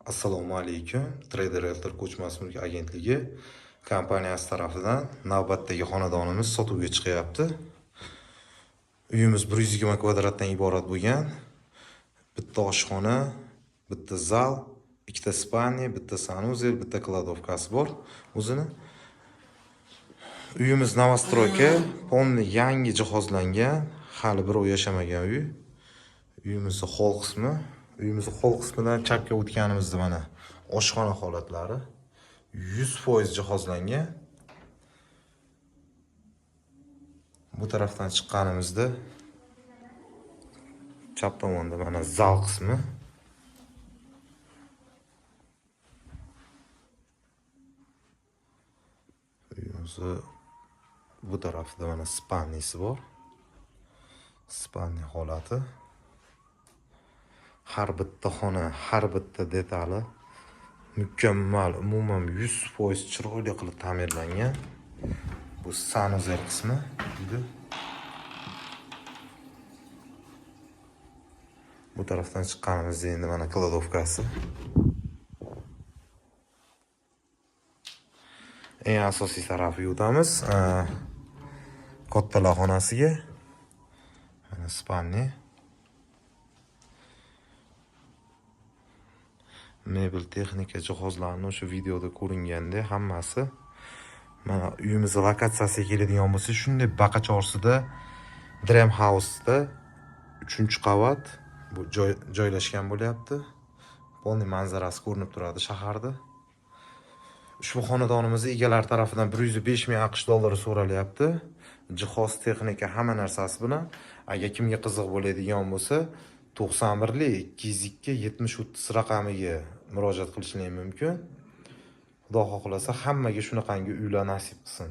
Assalomu alaykum. Trader Realtor ko'chmas mulk agentligi kompaniyasi tarafidan navbatdagi xonadonimiz sotuvga chiqyapti. Uyimiz 120 kvadratdan iborat bo'lgan. Bitta oshxona, bitta zal, ikkita спальня, bitta санузел, bitta кладовка si bor o'zini. Uyimiz новостройка, полный yangi jihozlangan, hali birov yashamagan uy. Uyimizni hol qismi, uyimizni hol qismidan chapga o'tganimizda mana oshxona holatlari 100% jihozlangan. Bu tarafdan chiqqanimizda chap tomonda mana zal qismi. Uyimizni bu tarafida mana спальня si bor. Спальня holati. Har bitta xona, har bitta detali mukammal, umuman 100% chiroyli qilib ta'mirlangan. Bu санузел qismi uyda. Bu tarafdan chiqqanimizda endi mana кладовка si. Eng asosiy tarafiga o'tamiz. Kattalar xonasiga. Mana спальня. Mebel, texnika jihozlarni o'sha videoda ko'ringandek hammasi. Mana uyimiz lokatsiyasiga keladigan bo'lsa, shunday Baqa Chorsida Dream House'da 3-qavat bu joylashgan bo'lyapti. Полный manzarasi ko'rinib turadi shaharda. Ushbu xonadonimizni egalari tarafidan 105 ming AQSh dollari so'ralyapti. Jihoz, texnika hamma narsasi bilan. Agar kimga qiziq bo'ladigan bo'lsa, 91 202 70 30 raqamiga murojaat qilishlari mumkin. Xudo xohlasa hammaga shunaqangi uylar nasib qilsin.